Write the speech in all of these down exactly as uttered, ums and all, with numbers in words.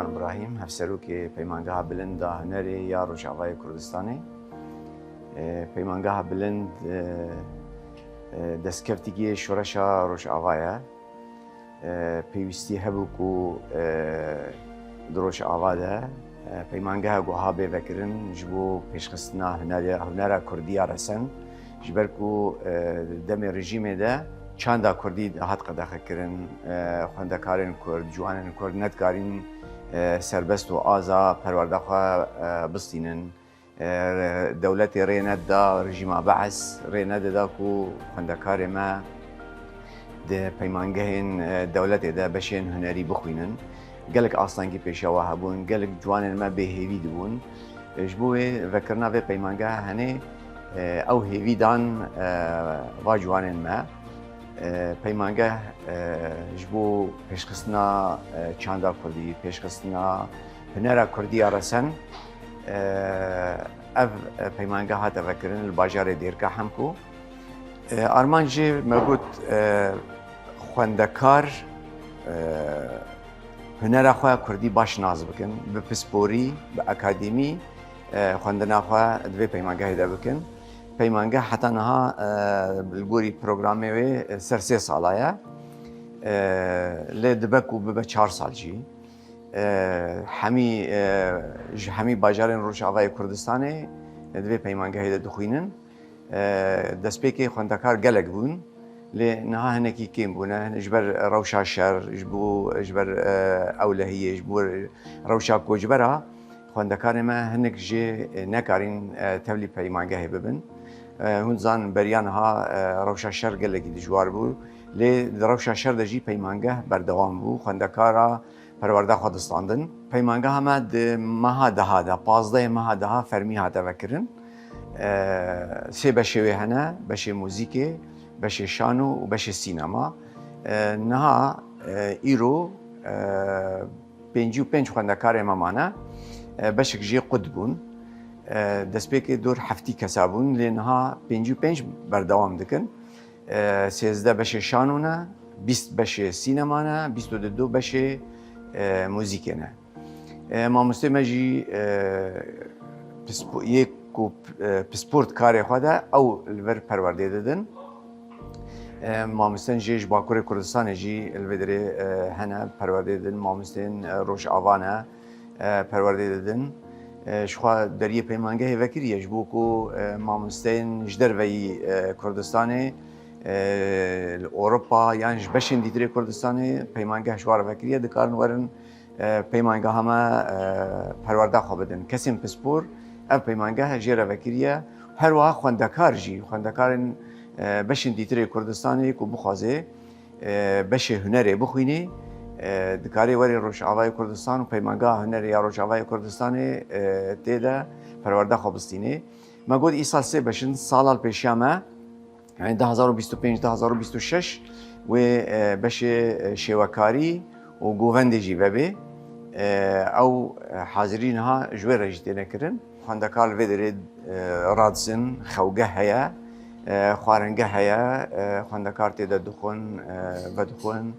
Îbrahîm, hevserokê Peymangeha Bilind a Hunerê ya Rojavayê Kurdistanê. E, Peymangeha Bilind, e, e, destkeftikî şoreşa Rojava ye. E, pêwîstî hebû ku, e, di Rojava de, e, peymangeha guha bê vekirin ji bo pêşxistina huneriya, hunera kurdî ya resen. Ji ber ku, e, demê rejîmê de çanda kurdî hat qedexekirin, e, xwendekarên kurd, ciwanên kurd nedikarîn, e, serbest û aza perwerda xwe, e, bistînin. E, dewletê rê nedida, rejîma Bees rê nedida ku xwendekarê me di peymangehên, e, dewletê de beşên hunerî bixwînin. Gelek astengî pêşewa hebûn, gelek ciwanên me bêhêvî dibûn. E, ji bo wê vekirina vê peymangeha henê, e, ew hêvî dan, e, va ciwanên me. E, peymangeh, e, ji bo pêşxistina, e, çanda kurdî, pêşxistina hunera kurdî ya resen, e, ev, e, peymangeh hate vekirin li bajarê Dêrka Hemko. E, armancê me got, e, xwendekar, e, hunera xwe ya kurdî baş nas bikin, bi pisporî, bi akademî, e, xwendina xwe di vê peymangehê de bikin. Peymangeh heta niha, e, li gorî programê wê, e, ser sê sala ye. E, lê dibe ku bibe çar sal jî. E, hemî, e, ji hemî bajarên Rojavayê Kurdistanê, e, di vê peymangehê de dixwînin. E, destpêkê xwendekar gelek bûn, lê niha hinekî kêm bûne. Ji ber rewşa şer, ji bo, ji ber, e, ewlehiyê, ji bo rewşa koçbera, xwendekarê me hinek jê, e, nekarîn, e, tevlî peymangehê bibin. E, hûn dizanin beriya niha, e, rewşa şer gelekî dijwar bû, lê di rewşa şer de jî peymangeh berdewam bû. Xwendekara perwerda xwe distandin. Peymangeha me di meha deha de, pazdehê meha deha fermî hate vekirin. E, sê beşê wê hene, beşê muzîkê, beşê şano û beşê sînema. E, niha, e, îro, e, pêncî û pênc xwendekarê me mane. E, beşek jê qut bûn. E, destpêkê dor heftî kesa bûn, lê niha pêncî û pênc berdewam dikin. E, sêzdeh beşê şano ne, bîst beşê sînema ne, bîst û du beşê, e, muzîkê ne. E, mamostê me jî, e, pispo-, yê ku, e, pispor di karê xwe de, ew li vir perwerdê didin. E, mamostên jê ji Bakurê Kurdistanê jî li vê derê, e, hene, perwerdê didin. Mamostên, e, Rojava ne, e, perwerdê didin. E, ji xwe deriyê peymangehê vekiriye, ji bo ku, e, mamosteyên ji derveyî, e, Kurdistanê, e, li Ewropa yan ji beşên dîtirê Kurdistanê peymangeh ji wan re vekiriye, dikarin werin, e, peymangeha me, e, perwerda xwe bidin. Kesên pispor ev peymangeh jê re vekiriye. Her wiha xwendekar jî, xwendekarên, e, beşên dîtirê Kurdistanê ku bixwaze, e, beşê hunerê bixwînê, e, dikarê werê Rojavayê Kurdistan û Peymangeha Hunerê ya Rojavayê Kurdistanê, e, tê de perwerda xwe bistînê. Me got, îsal sê beş in, sala li pêşiya me, yani du hazar û bîst û pênc, du hazar û bîst û şeş, wê, e, beşê, e, şêwekarî û govendê jî vebê. E, ew, e, hazirî niha ji wê re jî têne kirin. Xwendekar li vê derê, e, radisin, xewgeh heye, e, xwarengeh heye, e, xwendekar tê de dixwin, e, vedixwin,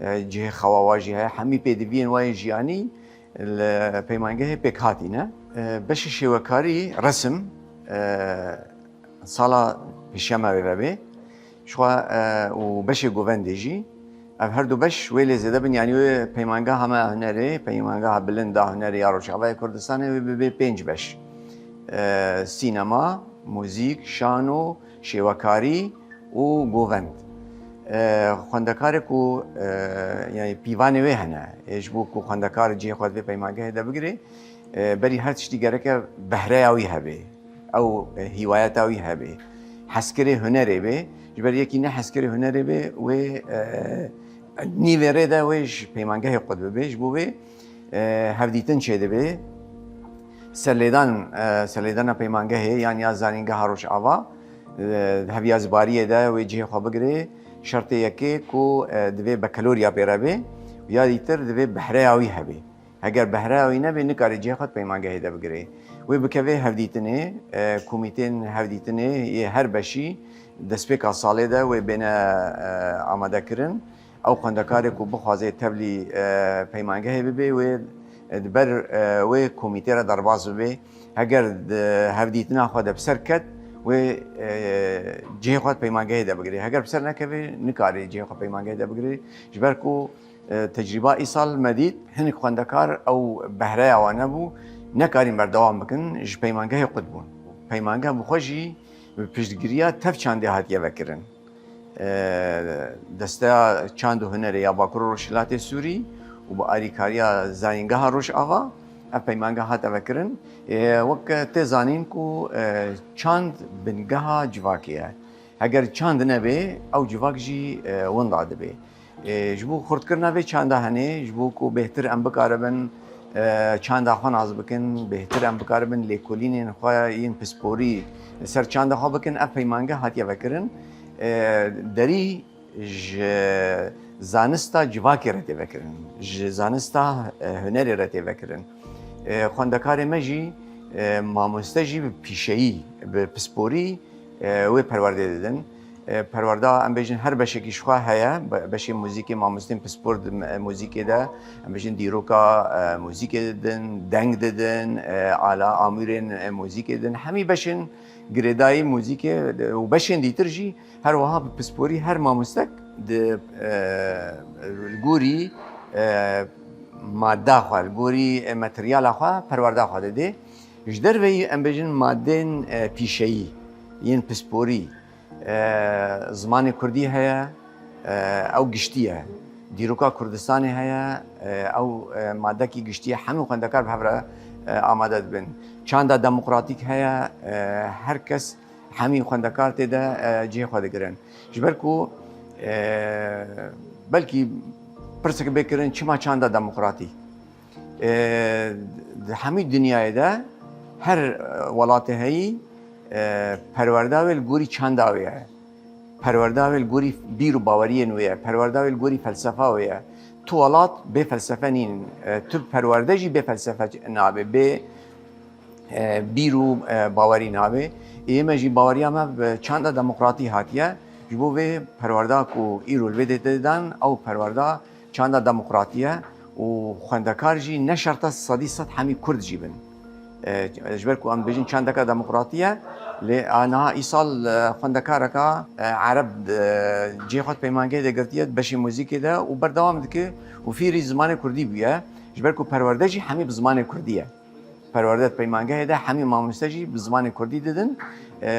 e, cihê xewa wa jî heye. Hemî pêdiviyên wa yê jiyanî li peymangehê pêk hatî ne. E, beşê şêwekarî resim, e, sala pêşiya me vê vebê. Ji xwe, e, û beşê govendê jî. Ev her du beş wê lê zêde bin, yanî wê peymangeha me hunerê, peymangeha bilind a hunerê ya Rojavayê Kurdistanê wê bibe pênc beş. E, sînema, muzîk, şano, şêwekarî û govend. E, xwendekarê ku, e, yanî pîvanê wê hene, ê ji bo ku xwendekar cihê xwe di vê peymangehê de bigire, e, berî her tiştî gereke behreya wî hebe. Ew, e, hîwayeta wî hebe. Hezkirê hunerê be. Ji ber yekî ne hezkirê hunerê be, wê, e, nîvê rê de wê ji peymangehê qut bibe. Ji bo wê, e, hevdîtin çêdibe. Serlêdan, e, serlêdana peymangehê yan ya Zanîngeha Rojava, e, hev ya zibariyê de wê cihê xwe bigire. Şertê yekê ku, e, divê bekeloriya pê re be û ya dîtir divê behreya wî hebe. Heger behreya wî nebe, nikare cihê xwe di peymangehê de bigire. Wê bikeve hevdîtinê, e, komîtên hevdîtinê yê her beşî destpêka salê de wê bêne, e, amadekirin. Ew xwendekarê ku bixwaze tevlî, e, peymangehê bibe, wê, e, di ber, e, wê komîtê re derbas bibe. Heger di hevdîtina xwe de bi ser ket, wê, e, cihê xwe di peymangehê de bigire. Heger bi ser nekeve, nikarê cihê xwe peymangehê de bigire. Ji ber ku, e, tecrîba îsal me dît, hinek xwendekar ew behreya wan nebû, nekarîn berdewam bikin, ji peymangehê qut bûn. Peymangeh bi xwe jî bi piştgiriya tev çandê hatiye vekirin. E, Desteya Çand û Hunerê ya Bakur û Rojhilatê Sûrî û bi alîkariya Zanîngeha Rojava ev peymangeh hate vekirin. E, wek tê zanîn ku, e, çand bingeha civakê ye. Heger çand nebe, ew civak jî, e, winda dibe. E, ji bo xurtkirina vê çanda hene, ji bo ku bêhtir em bikaribin, e, çanda xwe nas bikin, bêhtir em bikaribin lêkolînên xwe yên pisporî li ser çanda xwe bikin, ev peymangeh hatiye vekirin. E, Derî ji zanista civakê re tê vekirin, ji zanista, e, hunerê re tê vekirin. E, xwendekarê me jî, e, mamoste jî bi pîşeyî, bi pisporî, e, wê perwerdê didin. E, perwerda, em bêjin, her beşekî ji xwe heye. Be-, beşê muzîkê, mamostên pispor di me-, muzîkê de, em bêjin, dîroka, e, muzîkê didin, deng didin, e, ala amûrên, e, muzîkê didin. Hemî beşên girêdayî muzîkê, e, û beşên dîtir jî her wiha bi pisporî her mamostek di, e, li gorî, e, madda xwe, li gorî, e, materyala xwe perwerda xwe didê. Ji derveyî, em bêjin, madên, e, pîşeyî yên pisporî, e, zimanê kurdî heye, e, ew giştî ye. Dîroka Kurdistanê heye, e, ew, e, madekî giştî ye. Hemû xwendekar bi hev re, e, amade dibin. Çanda demokratîk heye, e, her kes, hemî xwendekar tê de, e, cihê xwe digirin. Ji ber ku, e, belkî pirsek bê kirin, çima çanda demokratî? E, Di hemî dinyayê de her, e, welatê heyî, e, perwerda wê li gorî çanda wê ye. Perwerda wê li gorî bîr û baweriyên wê ye. Perwerda wê li gorî felsefa wê ye. Tu welat bê felsefe nîn. E, tu perwerde jî bê felsefe nabe, bê, e, bîr û, e, bawerî nabe. Ê me jî baweriya me bi çanda demokratî hatiye. Ji bo vê perwerda ku îro li vê dê tê dan, ew perwerda çanda demokratî ye û xwendekar jî ne şert e sedî sed hemî kurd jî bin. E, ji ber ku em dibêjin çandeka demokratî ye, lê a niha îsal, e, xwendekareka, e, ereb, e, cihê xwe di peymangehê de girtiye, di beşê muzîkê de û berdewam dike û fêrî zimanê kurdî bûye. Ji ber ku perwerde jî hemî bi zimanê kurdî ye. Perwerde di peymangehê de hemî mamoste jî bi zimanê kurdî didin. E,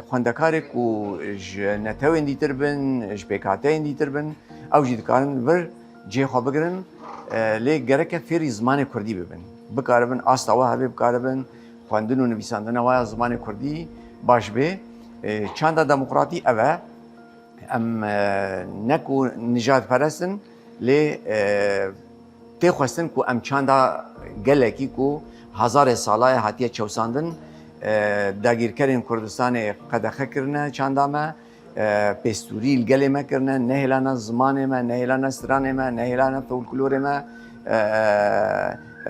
xwendekarê ku ji netewên dîtir bin, ji pêkhateyên dîtir bin, ew jî dikarin vir cihê xwe bigirin. E, lê gereke fêrî zimanê kurdî bibin. Bikaribin asta we hebe, bikaribin xwendin û nivîsandina we ya zimanê kurdî baş bê. E, çanda demokratî ev e. Em, e, ne ku nijadperest in, lê, e, tê xwestin ku em çanda gelekî ku hezarê sala ye hatiye çewsandin, e, dagîrkerên Kurdistanê qedexe kirine çanda me, e, pêstûrî li gelê me kirine, nehêlana zimanê me, nehêlana stranê me, nehêlana folklorê me, e,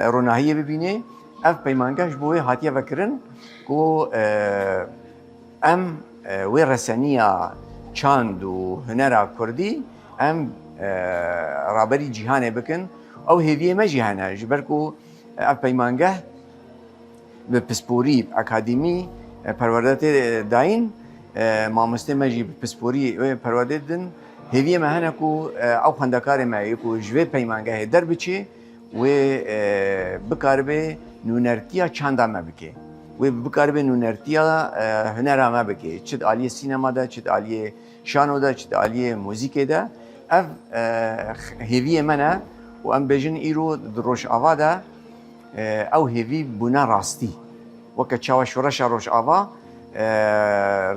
e, ronahiyê bibînê. Ev peymangeh ji bo wê hatiye vekirin ku, e, Em, e, wê reseniya çand û hunera kurdî em, e, raberî cîhanê bikin. Ew hêviyê me jî hene, ji ber ku, e, ev peymangeh bi pisporî, bi akademî, e, perwerde tê dayîn, e, mamostê me jî bi pisporî wê perwerde didin. Hêviyê me hene ku, e, ew xwendekarê me yê ku ji vê peymangehê derbiçê, wê, e, bikaribe nûnertiya çanda me bike. Wê bikaribe nûnertiya, e, hunera me bike. Çi di aliyê sînema de, çi di aliyê şano de, çi di aliyê muzîkê de. Ev, e, hêviyê me ne û em bêjin îro di Rojava de, e, ew hêvî bûne rastî. Weke çawa şoreşa Rojava, e,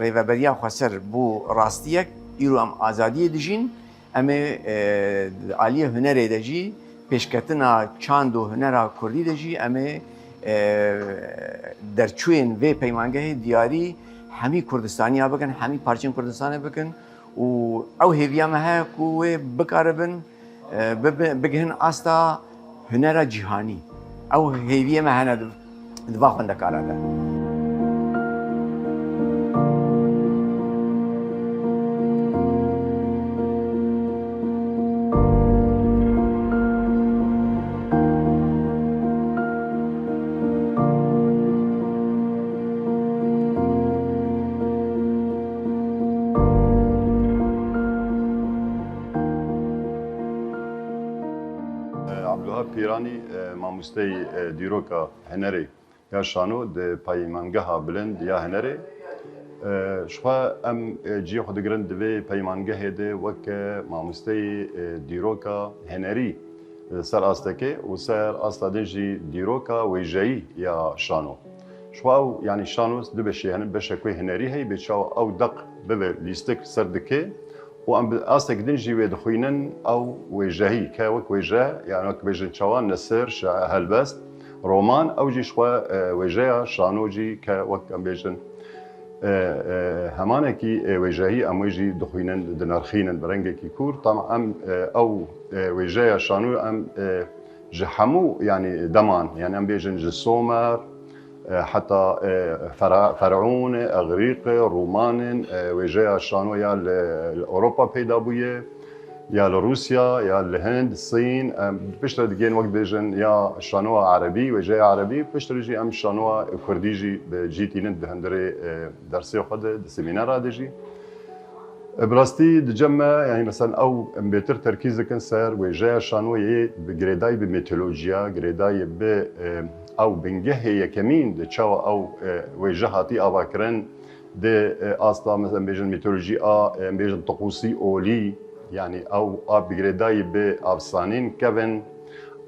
rêveberiya xweser bû rastiyek, îro em azadiyê dijîn. Em ê, e, di aliyê hunerê de jî pêşketina çand û hunera kurdî de jî em ê, e, derçûyên vê peymangehê diyarî hemî Kurdistaniya bikin, hemî parçeyên Kurdistanê bikin û ew hêviya me heye ku wê bikaribin, e, bibe-, bigihin asta hunera cîhanî. Ew hêviyê me hene di, di va xwendekara de. Îranî, e, mamosteyî, e, dîroka hunerê ya şano di peymangeha bilind ya hunerê. E, ji xwe em, e, cihê xwe digirin di vê peymangehê de weke mamosteyî, e, dîroka hunerî, e, ser astekê û ser asta din jî dîroka wêjeyî ya şano. Ji xwe ew, yanî şano du beşê hene, beşek wê hunerî heye, bê çawa ew deq bibe lîstik ser dikê û em bi astek din jî wê dixwînin ew wêjehî, ke wek wêje, yanî wek bêjin çawa nesir, şi-, helbest, roman, ew jî ji xwe, e, wêjeya şano jî ke wek em bêjin, e, e, hemanekî, e, wêjehî em wê jî dixwînin, dinirxînin bi rengekî kûr. Tam em, e, ew, e, wêjeya şano em, e, ji hemû, yanî deman, yanî em bêjin ji Somer, e, heta, e, Fera-, Ferûn, Egrîq, Rûman in, e, wêjeya şano ya li, li Ewropa peyda bûye, ya li Rûsya, ya li Hind, Sîn, em piştre digên wek bêjin ya şanoa erebî, wêjeya erebî, piştre jî em şanoa kurdî jî bi cî tînin di hundirê, e, dersê xwe de, di semînera de jî. Bi rastî di cem me, yanî mesela ew em bêtir terkîz dikin ser wêjeya şanoyê bi girêdayî bi metodolojiya, girêdayî bi, e, ew bingehê yekemîn di çawa ew, e, wêje hatî avakirin di, e, asta mesela em bêjin metodolojî a, e, em bêjin tiqûsî olî, yanî ew a bi girêdayî bi afsanên kevin,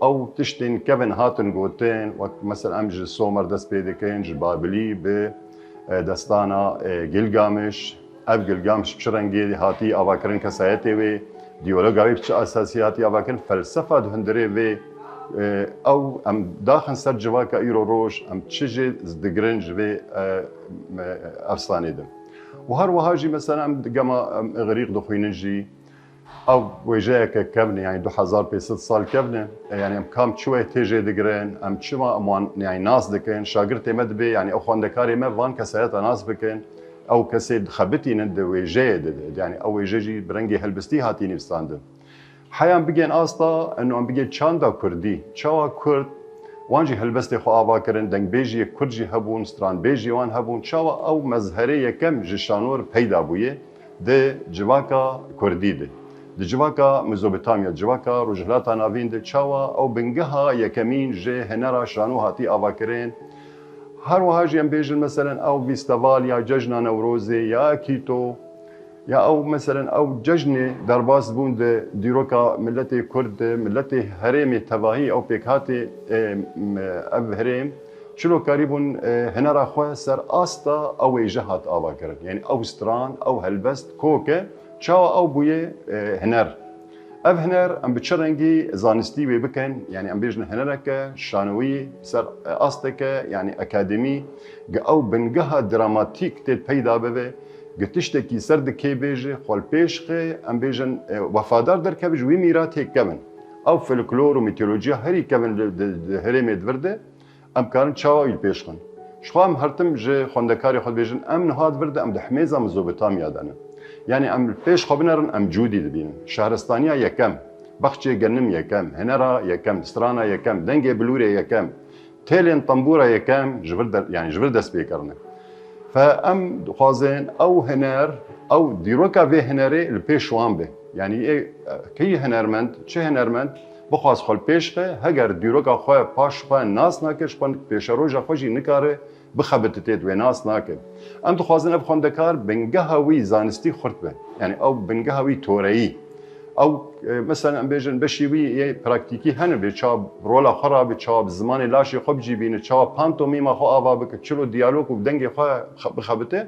ew tiştên kevin hatin gotin, wek mesela em ji Somer dest pê dikin, ji Babilî bi, e, destana, e, Gilgamiş, Ev Gilgamiş bi çi rengê hatî avakirin kesayetê wê, diyaloga wê bi çi esasî hatî avakirin, felsefa di hundirê vê, e, ew em daxin ser civaka îro roj, em çi jê digirin ji vê, e, me-, efsanê de. Û her wiha jî mesela em gema em Îgrîq dixwînin jî, ew wêjeyeke kevn e, yanî du hezar pênc sed sal kevn e. E, yanî em kam çi wê tê jê digirin, em çima em wan, yanî nas dikin, şagirtê me dibê, yanî ew xwendekarê me van kesayeta nas bikin, ew kesê dixebitînin di wêjeyê de, de, yanî ew wêje jî bi rengê helbestî hatî nivîsandin. Heya em bigên asta, eno em bigên çanda kurdî, çawa kurd, wan jî helbestê xwe ava kirin, dengbêjiyê kurd jî hebûn, stranbêjiyê wan hebûn, çawa ew mezherê yekem ji şanor peyda bûye, di civaka kurdî de, di civaka Mezopotamya, civaka Rojhilata Navîn de çawa ew bingeha yekemîn ji hunera şano hatî avakirin. Her wiha jî em bêjin, meselen, ew fîsteval ya cejna Newrozê ya Kîto, ya ew, meselen, ew cejnê derbas bûn di dîroka miletê Kurd de, miletê herêmê tevahî ew pêkhatê, e, m-, ev herêm, çilo karîbûn, e, hunera xwe ser asta ew wêje hat avakirin. Yanî ew stran, ew helbest, koke, çawa ew bûye, e, huner. Ev huner em bi çi rengî zanistî wê bikin? Yanî em bêjin hunereke şanowî ser, e, asteke, yanî akademî, gi ew bingeha dramatîk tê peyda bibe, gi tiştekî ser dikê bêje, xwe li pêş xe, em bêjin, e, wefadar derkeve ji wî mîratê kevin. Ew folklor û mîtolojiya herî kevin li, di, di herêmê di vir de, em karin çawa wî li pêş xin? Ji xwe em her tim ji xwendekarê xwe dibêjin, em niha di vir de em di himêza Mezopotamya de ne. Yanî em li pêş xwe binerin, em Cûdî dibînin. Şehristaniya yekem, bexçê genim yekem, hunera yekem, strana yekem, dengê bilûrê yekem, têlên tembûra yekem ji vir de, yanî ji vir dest pê kirine. Fe em dixwazin ew huner, ew dîroka vê hunerê li pêş wan be. Yanî ê, keyî hunermend, çi hunermend, bixwaz xwe li pêş xe, heger dîroka xwe paş xwe nas nake, ji xwe pêşeroja xwe jî nikare bixebititê, wê nas nake. Em dixwazin ev xwendekar bingeha wî zanistî xurt be. Yanî ew bingeha wî toreyî. Ew, e, mesela em bêjin beşî wî yê praktîkî hene, vê çawa rola xwe rabe, çawa bi zimanê laşê xwe bicîbîne, çawa pantomîma xwe ava bike, çilo diyalog û dengê xwe xe-, bixebite.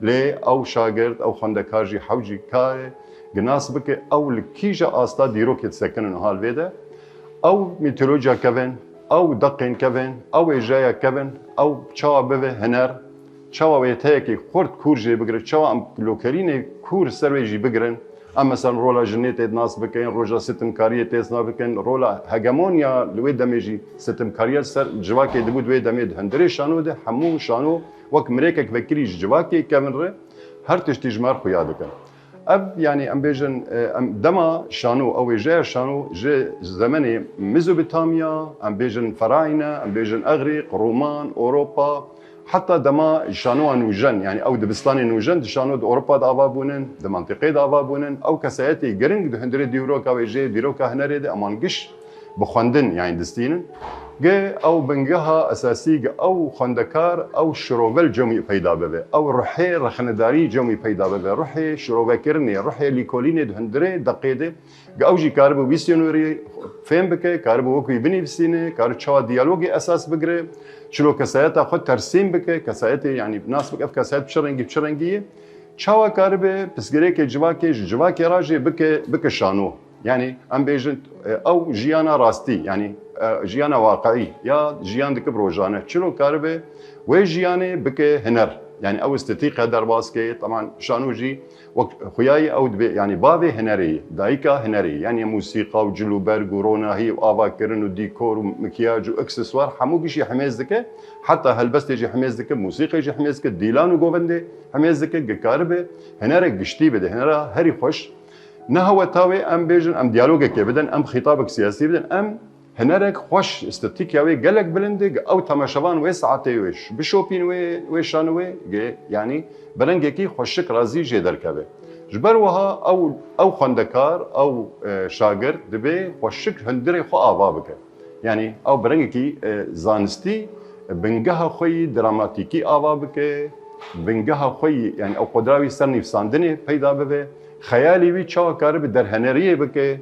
Lê ew şagirt, ew xwendekar jî hewcî kare, ginas bike, ew li kîja asta dîrokê disekinin û hal vê de. Ew mîtolojiya kevin, ew deqên kevin, ew êjeya kevin, ew çawa bibe hiner, çawa wê teyekê xurt kûr jê bigire, çawa em lokerînê kûr ser wê jî bigirin. Em mesela rola jinê tê nas bikin, roja sitimkariyê tê nas bikin, rola hegemonya li wê demê jî sitimkariya ser civakê dibû di wê demê di hundirê şano de hemû şano wek mirêkek vekirî ji civakê kevin re her tiştî ji me re xuya dikin. Ev, yanî em bêjin, e, em dema şano, ew wêjeya şano ji zemenê Mezopotamya, em bêjin Ferayne, em bêjin Egrîq, Roman, Ewropa, heta dema şanoa nûjen, yanî ew dibistanê nûjen di şano di Ewropa de ava bûnin, di mentiqê de ava bûnin, ew kesayetê giring di hundirê dîroka wêjeyê, dîroka hunerê de eman giş Bi xwendin, yanî distînin. Gi ew bingeha esasî, gi ew xwendekar, ew şirove li cem wî peyda bibe. Ew ruhê rexnedarî cem wî peyda bibe. Ruhê şirovekirinê, ruhê lîkolînê di hundirê deqê de. Gi ew jî karibe wî sînorî fêm bike, karibe wek wî binivîsîne, karibe çawa diyalogê esas bigire, çilo kesayeta xwe tersîm bike, kesayetê, yanî nas bike, ev kesayet bi çi rengî, bi çi rengî ye. Çawa karibe pirsgirêkê civakê ji civakê re jê bike, bike şano. Yanî em bêjin, e, ew jiyana rastî, yanî, e, jiyana waqiî ya jiyan dike bi rojane. Çilo karibe wê jiyanê bike huner. Yanî ew estetîqe derbas ke, teman şano jî wek xuya ye ew dibe, yanî bavê hunerê ye, dayika hunerê ye. Yanî mûsîqa û cilûberg û ronahî û avakirin û dîkor û mikyaj û akseswar hemû gişî himêz dike. Heta helbestê jî himêz dike, mûsîqê jî himêz dike, dîlan û govendê himêz dike, gi karibe hunerek giştî bide, hunera herî xweş. Ne heweta wê em bêjin, em diyalogekê bidin, em xîtabek siyasî bidin, em hunerek xweş, estetîkya wê gelek bilind e, ew temaşevan wê saetê wê ş-, bişopîn wê, wê şan wê, ge-, yanî bi rengekî xweşik razî jê derkeve. Ji ber wiha ew, ew xwendekar, ew, e, şagird dibe xweşik hundirê xwe ava bike. Yanî ew bi rengekî, e, zanistî, bingeha xwe yî dramatîkî ava bike, bingeha xwe yî, yanî ew qudra wî ser nivîsandinê peyda bibe, xeyalê wî çawa karibe derheneriyê bike,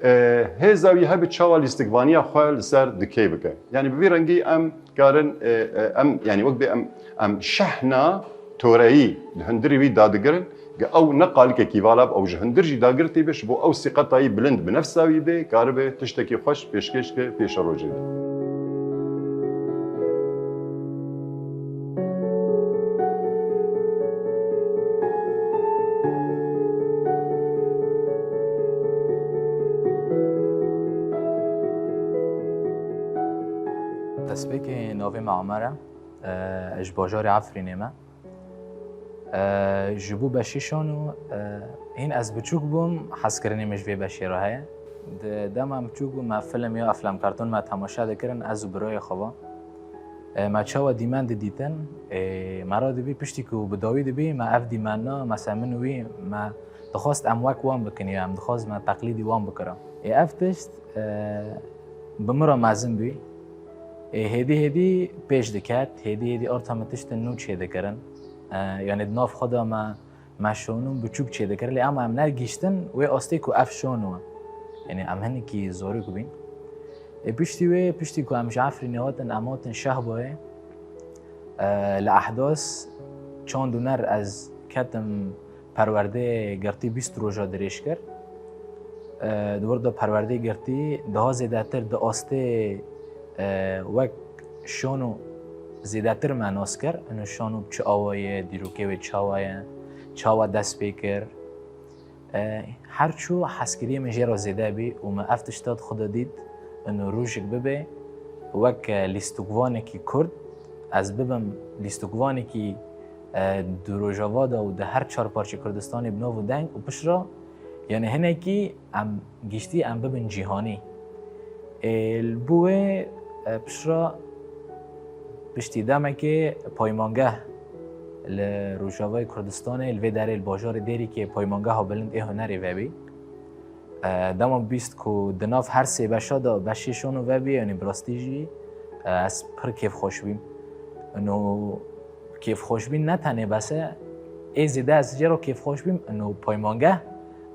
e, hêza wî hebe çawa lîstikvaniya xwe li ser dikê bike. Yanî bi vî rengî em karin, e, e, em, yanî wek bê em, em şehna toreyî di hundirê wî dadigirin, ge ew ne qalikekî vala be, ew ji hundir jî dagirtî be, ji bo ew sîqeta yî bilind bi nefsa wî be, karibe tiştekî xweş pêşkêş ke pêşerojê de. Destpêkê navê me Amer e. E, ji bajarê Efrînê me. E, ji bo beşê şano, e, hîn ez biçûk bûm, hezkirinê min ji vê beşê re heye. Di dema em biçûk bûn, me film ya eflemkarton me temaşe dikirin, ez û birayê xwe ve. E, me çawa dîmen didîtin, e, me re dibî piştî ku bi dawî dibî, me ev dîmena, mesela min û wî, me dixwest em wek wan bikin ya em dixwest me teqlîdî wan bikira. Ê ev tişt, e, bi min re mezin bû. Ê hêdî hêdî pêş diket, hêdî hêdî orta me tiştin nû çêdikirin. E, yanî di nav xwe de me, me şano biçûk çêdikir, lê ema em negihîştin wê astê ku ev şano e. Yanî em hinekî zarok bîn. Ê piştî wê, piştî ku em ji Efrînê hatin, em hatin Şehbayê, e, li Ehdas çand û ner ez ketim perwerdeyê girtî bîst roja dirêj kir. E, di wir de perwerdeyê girtî daha zêdetir di astê, e, wek şano zêdetir me nas kir. Ino şano bi çi awa ye, dîrokê wê çawa ye, çawa dest pê kir. E, her çû hezkiriyê min jê re zêde bî û min ev tişta di xwe de dît, ino rojek bibe wek, e, lîstikvanekî Kurd, ez bibim lîstikvanekî, e, di Rojava de û di her çar parçe Kurdistanê bi nav û deng û piştre, yanî hinekî em giştî em bibin cîhanî. Ê, li bo wê, e, piştre piştî demekê paymangeh li Rojavayê Kurdistanê, li vê derê li bajarê Dêrikê paymangeha bilind ê hunerê vebî. E, dema bîst ku di nav her sê beşa de beşê şano vebî, yanî bi rastî jî, e, ez pir kêfxweş bîm. Ino kêfxweşbîn ne tenê bes e, ê zêde ez jê re kêfxweş bîm, ino paymangeh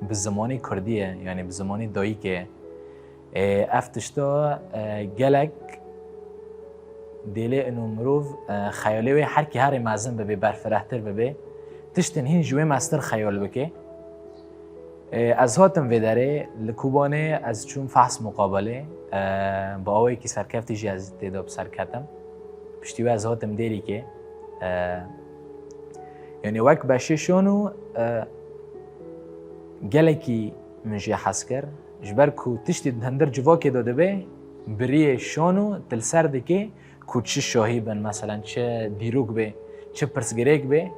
bi zimanê kurdî ye, yanî bi zimanê dayikê ye. Ê, ev tişta, e, gelek dêlê ino mirov, e, xeyalê wê herkî herê mezin bibe, berfirehtir bibe, tiştin hîn ji wê mestir xeyal bike. Ê, ez hatim vê derê, li Kobanê ez çûm fehs muqabelê, e, bi awayekî serkeftî jî ez tê de bi ser ketim. Piştî wê ez hatim Dêrikê. E, yanî wek beşê şano, e, gelekî min jê hez kir. Ji ber ku tiştî di hundir civakê de dibe, bi riyê şano tu li ser dikê ku çi şahî bin, meselen çi dîrok bê, çi pirsgirêk bê,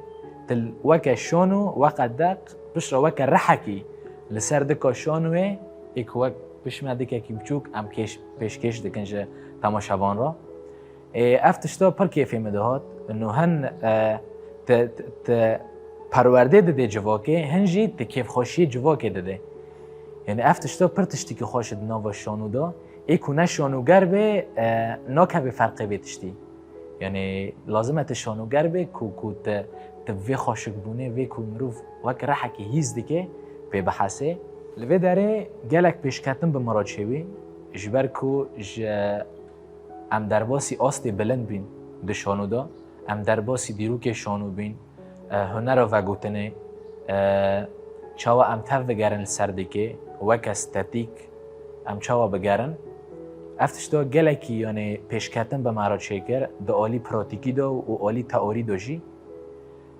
tu weke şano, weke deq, piştre weke rihekî li ser dika şanoyê, ê ku wek pişme dikekî biçûk em kêş-, pêşkêş dikin ji temaşevan re. Ê, ev tişta pir kêfê min dihat. Ino hin, e, te, te, te perwerdê didê civakê, hin jî te kêfxweşiyê civakê didê. Yanî ev tişta pir tiştekî xweş e di nava şano de. Ê ku ne şanoger be, e, nakeve ferqê vê tiştî. Yanî lazim e tu şanoger be ku, ku tu, tu vê xweşikbûnê, vê ku mirov wek rihekî hîs dike, pê bihesê. Li vê derê gelek pêşketin bi min re çêbî, ji ber ku ji em derbasî astê bilind bîn di şano de, em derbasî dîrokê şano bîn, e, hunera vegotinê, e, çawa em tev bigerin li ser dikê, weke stetîk, em çawa bigerin. Ev tişta gelekî, yanî pêşketin bi me re çêkir, di alî pratîkî de û alî teorî de jî.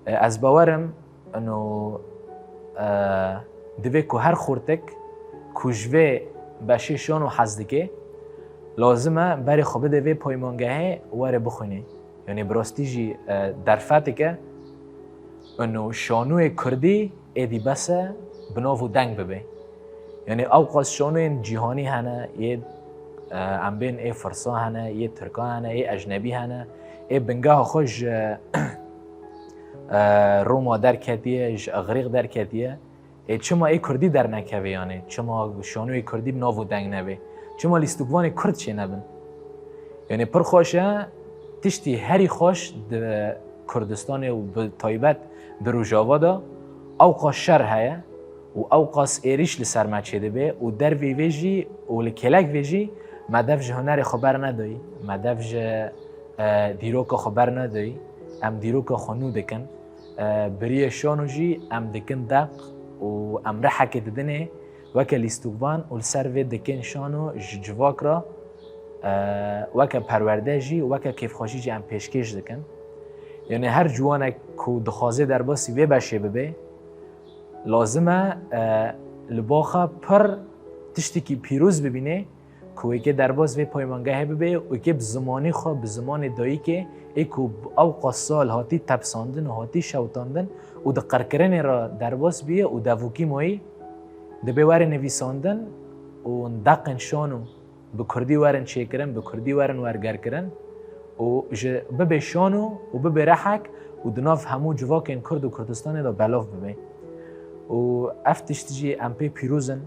E, ez bawerim, ino, e, divê ku her xortik ku ji vê beşê şano hez dike, lazim e berê xwe bide vê paymangehê, were bixwîne. Yanî bi rastî jî, e, derfeteke, ino şanoyê kurdî êdî bes e bi nav û deng bibe. Yanî ewqas şanoyên cîhanî hene, yê, e, em bên ê firsa hene, yê tirka hene, yê ecnebî hene, ê bingeha xwe ji, e, Roma derketiye, ji Îgrîq derketiye. Ê çima ê kurdî dernekeve yanî? Çima şanoyê kurdî bi nav û deng nebe? Çima lîstokvanê kurd çênebin? Yanî pir xweş e, tiştî herî xweş di Kurdistanê û bi taybet di Rojava de ewqas şer heye û ewqas êrîş li ser me çêdibe û dervê vê jî û li kêlek vê jî me dev ji hunerê xwe bernedayî, me dev ji, e, dîroka xwe bernedayî, em dîroka xwe nû dikin. E, bi riyê şano jî em dikin deq û em rihekê didinê weke lîstokvan û li ser vê dikên şano ji civak re, e, weke perwerde jî, weke kêfxweşî jî em pêşkêş dikin. Yanî her ciwanek ku dixwaze derbasî vê beşê bibe, lazim e, e, li ba xwe pir tiştekî pîroz bibîne, ku wê kê derbas vê paymangehê bibe û kê bi zimanê xwe, bi zimanê dayikê, ê ku ewqas sal hatî tepsandin û hatî şewitandin û di qirkirinê re derbas bûye û devokî mayî, dibe were nivîsandin û deqên şano bi kurdî werin çêkirin, bi kurdî werin wergerkirin û ji bibe şano û bibe rehek û di nav hemû civakên kurd û Kurdistanê de belav bibe. Û ev tişt jî em pê pîroz in.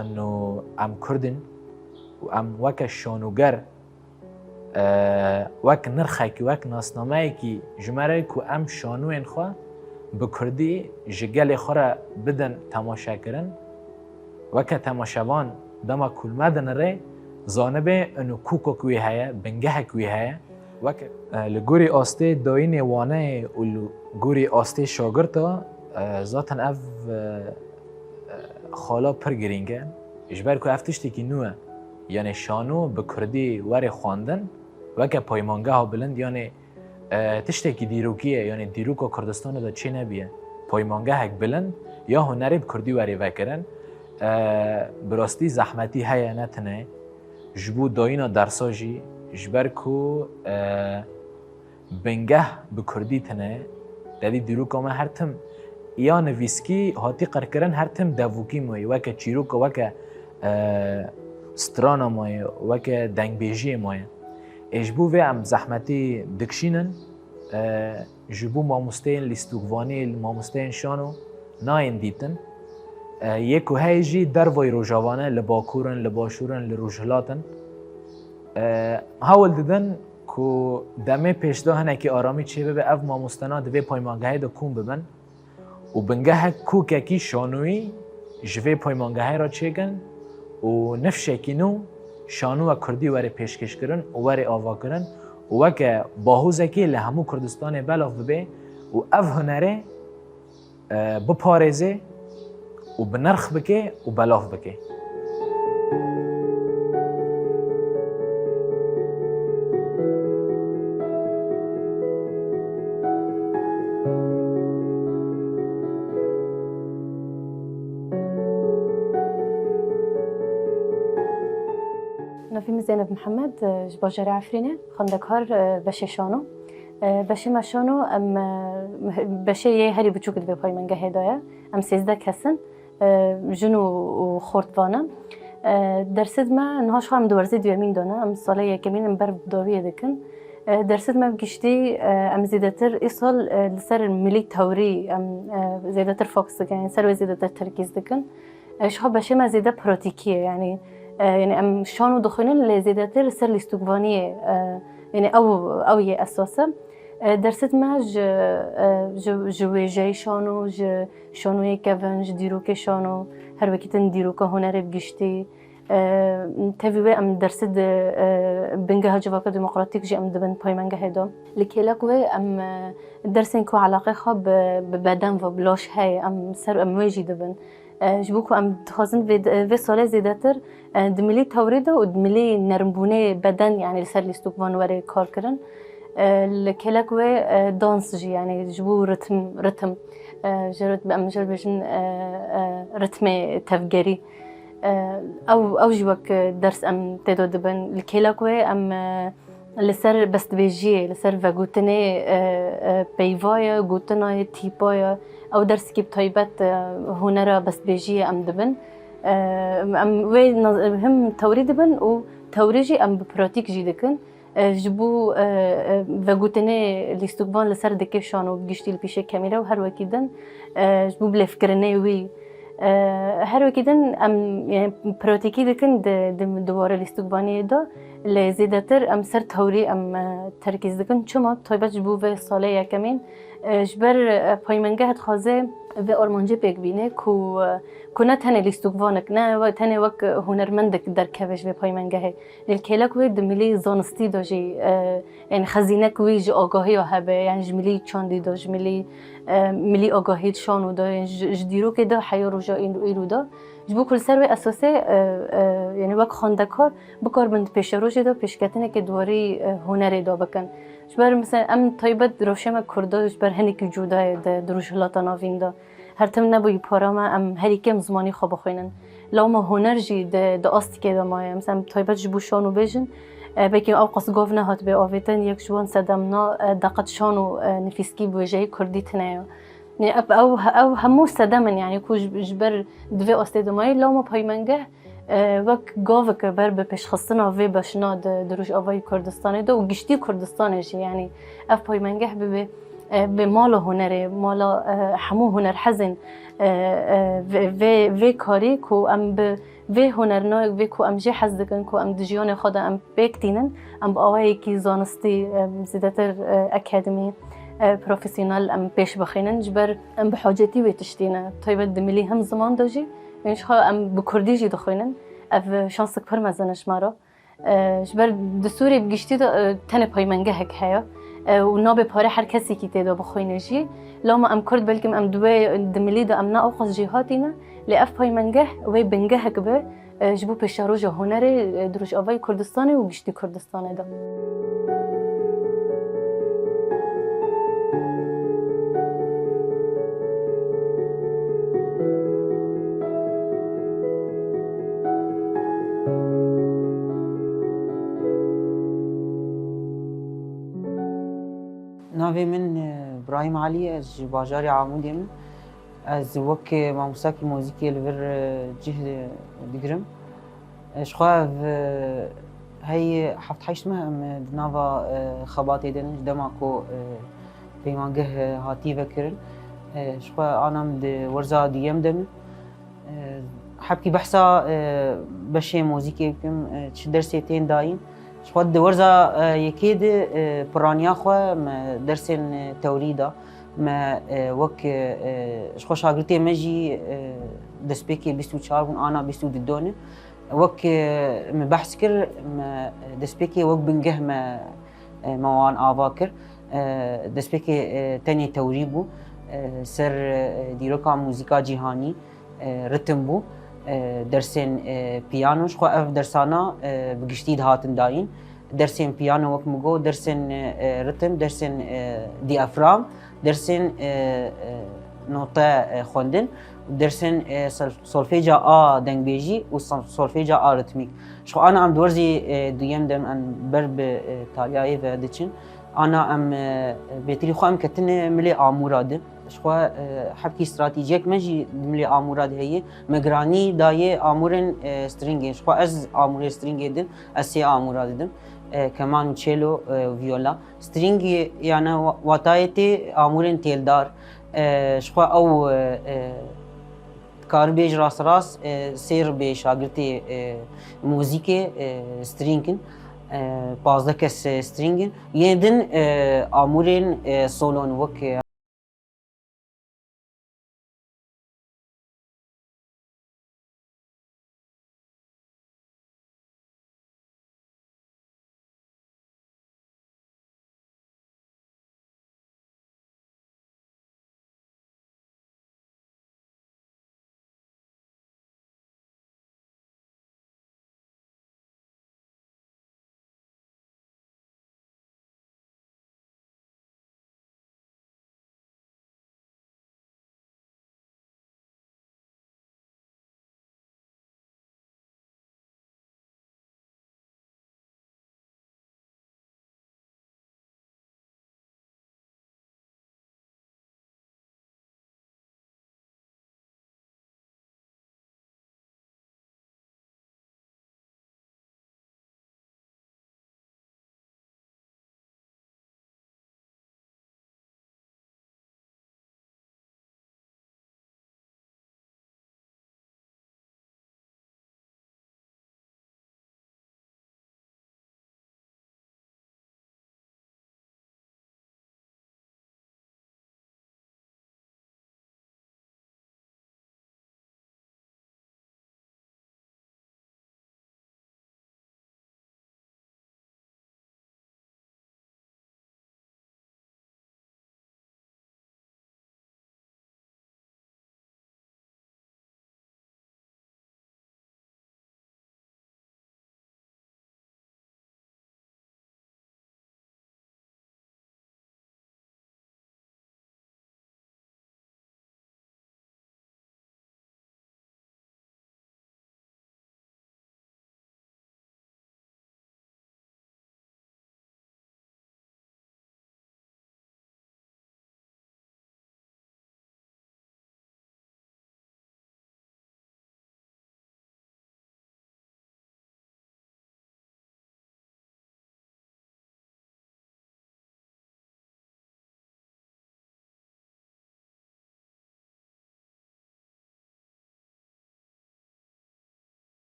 Ino em kurd in û em weke şanoger, e, wek nirxekî, wek nasnameyekî ji me re ku em şanoyên xwe bi kurdî ji gelê xwe re bidin temaşekirin. Weke temaşevan dema ku li me dinire, zanibe ino kûkok wî heye, bingehek wî heye. Weke, e, li gorî astê dayînê waneyê û li gorî astê şagirta, e, zaten ev, e, e, xala pir girîng e. Ji ber ku ev tiştekî nû e. Yanî şano bi kurdî were xwendin, weke paymangeha bilind, yanî, e, tiştekî dîrokî ye, yanî dîroka Kurdistanê de çê nebiye. Paymangehek bilind ya hunerê bi kurdî were vekirin. E, bi rastî zehmetî heye, ne tune ji bo dayîna dersa jî, ji ber ku, e, bingeh bi kurdî tune, tevî dîroka me her tim ya nivîskî hatî qirkirin, her tim devokî maye, weke çîroka, weke, e, strana maye, weke dengbêjiyê maye. Ê ji bo vê em zehmetî dikişînin, e, ji bo mamosteyên lîstokvanî, mamosteyên şano nayên dîtin. E, yê ku heye jî dervayî Rojava ne, li Bakur in, li Başûr in, li Rojhilat in. E, hewl didin ku demê pêşda hinekî aramî çêbibe, ev mamostena di vê paymangehê de kom bibin û bingehek kûkekî şanoyî ji vê paymangehê re çêkin û nifşekî nû şanoya kurdî were pêşkêşkirin û were avakirin û weke bahozekê li hemû Kurdistanê belav bibe û ev hunerê, e, biparêze û bi nirx bike û belav bike. Navê min Zeynep Mihemed, e, ji bajarê Efrînê, xwendekar, e, beşê şano. E, beşê me şano, em, e, beşê yê herî biçûk di vê paymengehê de ye. Em sêzdeh kes in, e, jin û, û xort vane. E, dersê me niha ji xwe em di werzê duyemîn de ne, em salê yekemîn em ber dawiyê dikin. E, dersê me bi giştî, e, em zêdetir îsal, e, li ser milî tewrî em, e, zêdetir fokus dikin, yanî ser wê zêdetir terkîz dikin. E, ji xwe beşê me zêde pratîkî ye, yanî, E, yani em şano dixwînin, lê zêdetir li ser lîstokvaniyê, e, yani ew, ew yê esas e. E, dersêt me ji, e, ji, ji wêjeyê şano, ji şanoyê kevin, ji dîrokê şano, her wekî din dîroka hunerê bi giştî. E, tevî wê em dersê di, e, bingeha civaka demokratîk jî em dibin paymengehê de. Li kêlek wê em, e, dersên ku eleqê xwe bi, bi beden ve, bi laş heye, em ser, em wê jî dibin. E, ji bo ku em dixwazin vê, vê salê zêdetir, e, di milî tewrê de û di milî nermbûnê beden, yani li ser lîstokvan were kar kirin. E, li kêlek wê, e, dans jî, yani ji bo ritm, ritm, e, ji rit-, em jê re bêjin, e, e, ritmê tevgerî. E, ew, ew jî wek ders em tê de dibin. Li kêlek wê em, e, li ser bestbêjiyê, li ser vegotinê, e, e, peyva ye, gotina ye, tîpa ye. Ew dersekî bi taybet, e, hunera bestbêjiyê em dibin. E, em wê na-, him tewrî dibin û tewrî jî em bi pratîk jî dikin. E, ji bo, e, e, vegotinê lîstokvan li ser dikê şano bi giştî li pîşê kemîre û her wekî din, e, ji bo bilêvkirinê wî. E, her wekî din em, yani, pratîkî dikin di, di, di warê lîstokvaniyê de, lê zêdetir em ser tewrî em, e, terkîz dikin. Çima? Taybet ji bo vê salê yekemîn, e, ji ber, e, paymengeh dixwaze vê armancê pêk bîne ku, e, ku ne tenê lîstokvanek, ne we-, tenê wek hunermendek derkeve ji vê paymengehê. Lê kêlek wê di milî zanistî de jî, e, yani xezînek wî ji agahiya hebe, yani ji milî çandî de, ji milî, e, milî agahî şano de, yani ji, ji dîrokê de heya roja îro, îro de. Ji bo ku li ser wê esasê, e, e, yani wek xwendekar bikaribin di pêşerojê de pêşketinekê di warî, e, hunerê de bikin. Ji ber mesela em taybet rewşê me Kurda ji ber hinekî cuda ye di, di Rojhilata Navîn de. Her tim nebûyî para me em herî kêm zimanî xwe bixwînin. Lewma huner jî di, di astikê de maye. Mesela em taybet ji bo şano bêjin, e, belkî ew qas gov nehatibê avêtin, yek ji wan sedemna, e, deqet şano, e, nivîskî bi wêjeyê kurdî tune ye. Nê, ev, ew, ew hemû sedem in, yani ku ji, ji ber di vê astê de maye, lewma paymengeh, e, wek gaveke ber bi pêşxistina vê beşna di, di Rojavayê Kurdistanê de û giştî Kurdistanê jî, yani ev paymengeh bibe, e, bê mala hunerê, mala, e, hemû hunerhezên, e, e, vê, vê, vê karî ku em bi vê hunerna, vê ku em jê hez dikin, ku em di jiyanê xwe de em pêk tînin, em bi awayekî zanistî, e, zêdetir, e, akademî, e, profesyonel em pêş bixînin, ji ber em bi hacetî wê tiştî ne. Taybet di milî hem ziman de jî, yani ji xwe em bi kurdî jî dixwînin. Ev şansek pir mezin e ji me re. E, ji ber di Sûriyê bi giştî de, e, tenê paymengehek heye, e, û nabe pare her kesekî tê de bixwîne jî. Lama em Kurd belkim em di wê, di milî de em ne ewqas jêhatî ne, lê ev paymengeh wê bingehek be, e, ji bo pêşeroja hunerê, e, di Rojavayê Kurdistanê û giştî Kurdistanê de. Navê min, e, Birahîm Elî ye, ez ji bajarê Amûdê me. Ez wek, e, mamostakî muzîkê li vir, e, cih, e, digirim. E, ji xwe ev, e, hey heft heşt meh em, e, di nava, e, xebatê de ne, ji dema ku, e, peymangeh, e, hatî vekirin. E, ji xwe ana em di werza duyem de me. E, hebkî behsa, e, beşê muzîkê bikim, e, çi dersê tên dayîn. Ji xwe di werza, e, yekê de, e, piraniya xwe me dersên, e, tewrî da. Me, e, wek, e, e, ji xwe şagirtê me jî, e, destpêkê bîst û çar bûn, ana bîst û du ne. Wek, e, me behs kir, me destpêkê wek bingeh me, e, me wan ava kir. E, destpêkê, e, tenê tewrî bû, e, ser, e, dîroka muzîka cîhanî, e, ritim bû, e, dersên, e, piyano. Ji xwe ev dersana, e, bi giştî dihatin dayîn. Dersên piyano wek min got, dersên, e, ritim, dersên, e, diyafram, dersên, e, e, note, e, xwendin, dersên, e, sol-, solfêca a dengbêjî û sol-, solfêca a ritmîk. Ji xwe ana em di werzî, e, duyem de em ber bi, e, tariyayê ve diçin. Ana em, e, bêtirî xwe em ketine milê amûra din. Ji xwe, e, hebkî stratejiyek me jî di milê amûra de heye. Me giranî dayê amûrên, e, stringê. Ji xwe ez amûrê stringê dim, ez sê amûra didim. E, keman û çelo, e, viola. Stringê, yani wa-, watayê tê amûrên têldar. E, ji xwe ew, e, e, Karibêj rast rast, e, sê ribê şagirtê, e, muzîkê, e, string in, e, pazdeh kes, e, string in. Yên din, e, amûrên, e, solo in wek, e,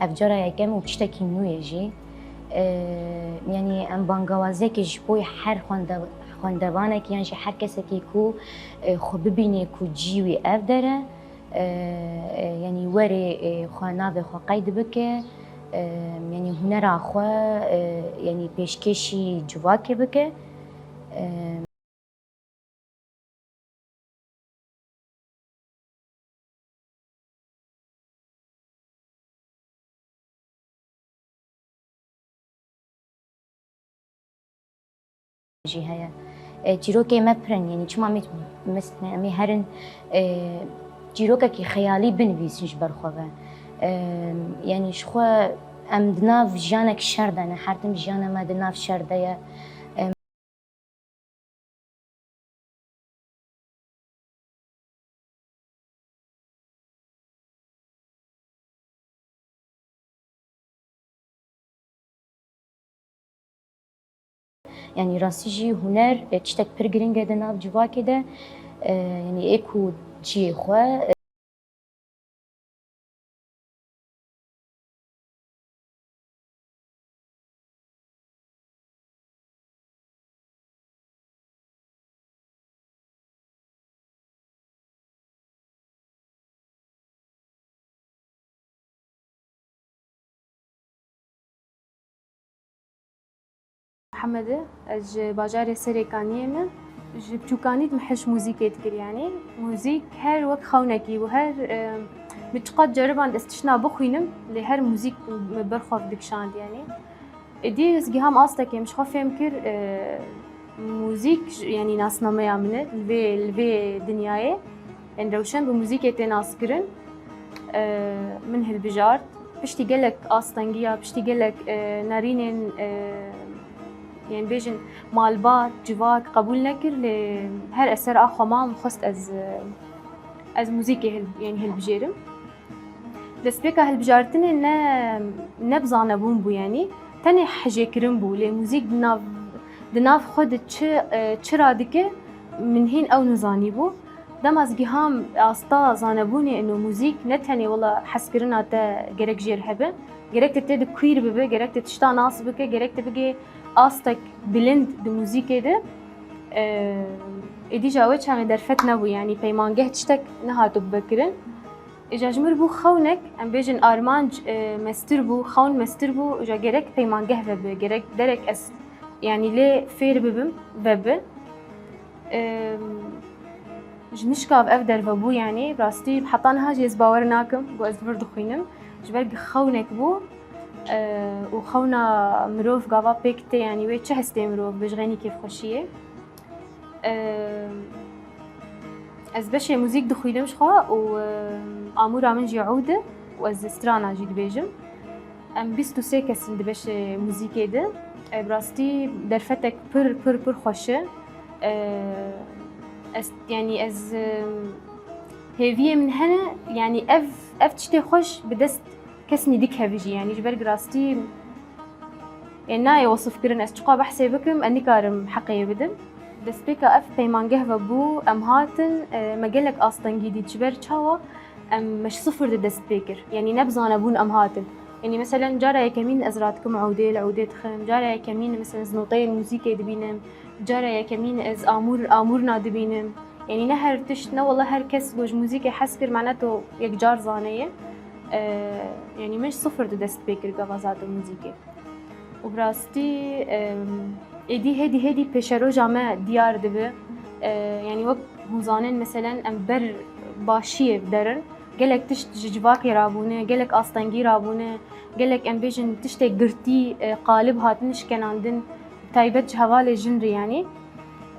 Ev cara yekem û tiştekî nû ye jî. E, yanî em bangawaziyekê ji bo her xwende-, xwendevanekî yan jî her kesekî ku, e, xwe bibîne ku cî wî ev der e, e, e, yanî werê, e, xwe navê xwe qeyd bike, e, yanî hunera xwe, e, yanî pêşkêşî civakê bike. E, jî heye. E, çîrokê me pir in, yanî çima em ê, mes-, em ê herin, e, çîrokekî xeyalî binivîsin ji ber xwe ve. E, yanî ji xwe em di nav jiyanek şer de ne, her tim jiyana me di nav şer de ye. E, Yanî rastî jî huner, e, tiştek pir giring e di nav civakê de. E, yanî ê ku ciyê xwe, e, Mihemed e, ez ji bajarê Serê Kaniyê me. Ji biçûkanî min hej muzîkê dikir, yanî muzîk her wek xewnekî bû, her, e, min çiqas ceriband ez tiştna bixwînim, lê her muzîk min ber xwe dikişand, yanî. Êdî ez giham astekê min ji xwe fêm kir, e, muzîk, yanî nasnameya min e, li vê, li vê dinyayê. Yanî rewşen bi muzîkê tê naskirin. E, min hilbijart. Piştî gelek astengiya, piştî gelek, e, nerînên, e, yên bêjin malbat, civak qebûl nekir, lê her eser a xwe ma min xwest ez, e, ez muzîkê hil-, yanî hilbijêrim. Destpêka hilbijartinê ne, ne bi zanebûn bû, yanî tenê hejêkirin bû, lê muzîk di nav, di nav xwe de çi, e, çi radike, min hîn ew nizanîbû. Dema ez giham asta zanebûnê ino muzîk ne tenê wela hezkirina te gerek jêr hebe, gerek te tê de kuîr bibe, gerek te tişta nas bike, gerek te bigê astek bilind di muzîkê de. E, êdî ja wê çaxê derfet nebû, yanî peymangeh tiştek nehatibû vekirin. Îja ji min bû xewnek, em bêjin armanc, e, mestir bû, xewn mestir bû, îja gerek peymangeh vebe, gerek derek ez, yanî lê fêr bibim, vebe. E, ji nişka ev derve bû, yanî rastî heta niha jî ez bawer nakim ku ez li vir dixwînim. Ji ber ku xewnek bû, e, û xewna mirov gava pêk tê, yanî wê çi hestê mirov bi ji xeynî kêfxweşiyê. Eee, ez beşê muzîk dixwînim ji xwe û, eee, amûra min jî ûd e û ez strana jî dibêjim. Em bîst û sê kes in di beşê muzîkê de. E, bi rastî derfetek pir, pir, pir xweş e. Eee, ez, yanî ez, eee, hêviyê min hene, yanî ev, ev tiştê xweş bi dest kesnî dikeve jî, yanî ji ber ku rastî, ê, nayê wesifkirin, ez çiqa behsê bikim, ez nikarim heqê wê bidim. Destpêka ev peymangeh ve bû, em hatin, e, me gelek astengî dît, ji ber çawa em me ji sifir de dest pê kir. Yanî ne bi zanebûn em hatin. Yanî meselen cara yekemîn ez radikim ûdê, li ûdê dixim, cara yekemîn meselen ez noteyên muzîkê dibînim, cara yekemîn ez amûr, amûrna dibînim. Yanî ne her tişt, ne wela her kes ku ji muzîkê hez kir, mane to yekcar zaneye. E, yanî min ji sifir de dest pê kir gava zaten muzîkê. Û bi rastî, e, êdî hêdî hêdî pêşeroja me diyar dibe. E, yanî wek hûn zanin, meselen em ber başiyê derin. Gelek tişt ji civakê rabûne, gelek astengî rabûne, gelek em bêjin tiştê girtî, e, qalib hatin şikenandin, taybet ji hevalê jin re, yanî.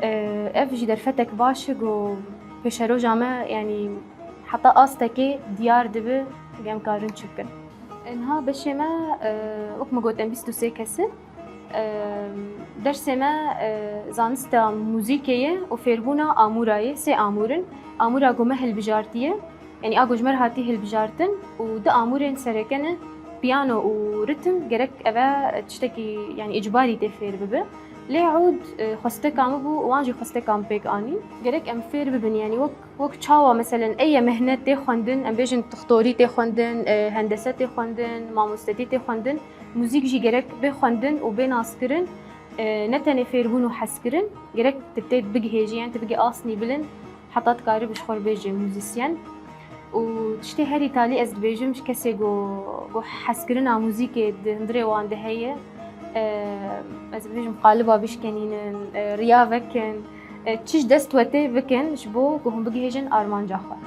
E, ev jî derfetek baş e ku pêşeroja me, yanî heta astekê diyar dibe, em karin çi bikin. E, niha beşê me, e, wek me got, em bîst û sê kes in. E, dersê me, e, zanista muzîkê ye û fêrbûna amûra ye, sê amûr in. Amûra ku me hilbijartiye, yanî a ku ji me re hatî hilbijartin û du amûrên sereke ne, piyano û ritim, gerek eve tiştekî, yanî îcbarî tê fêr bibe. Lê ûd, e, xwesteka min bû, wan jî xwesteka min pêk anî. Gerek em fêr bibin, yanî wek, wek çawa, meselen, ê ye mehnet tê xwendin, em bêjin, dixtorî tê xwendin, e, hendese tê xwendin, mamostetî tê xwendin, muzîk jî gerek bê xwendin û bê naskirin, e, ne tenê fêrbûn û hezkirin, gerek tu tê bigihêjî, yan tu bigî asnî bilind, heta tu karî bi ji xwe re bêjî muzîsyen. Û tiştê herî talî ez dibêjim ji kesê ku, ku hezkirina muzîkê di hundirê wan de heye, e, ez dibêjim qaliba bişkenînin, e, riya vekin, e, çi ji dest we tê bikin ji bo ku hûn bigihêjin armanca xwe.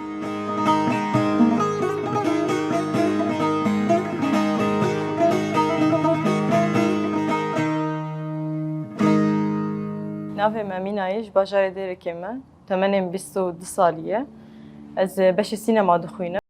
Navê me Mîna ye, ji bajarê Dêrikê me. Temenê min bîst û du salî ye. Ez, e, beşê sînema dixwînim.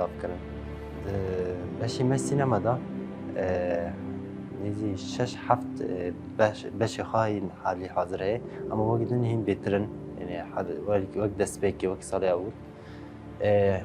Lav kirin. Di beşê me sînema de, e, nêzî şeş heft, e, beş, beşê xwe yên halî hazir heye. Ama wek din hîn bêtir in. Yani, had-, wek, wek destpêkê, wek salê ew. E,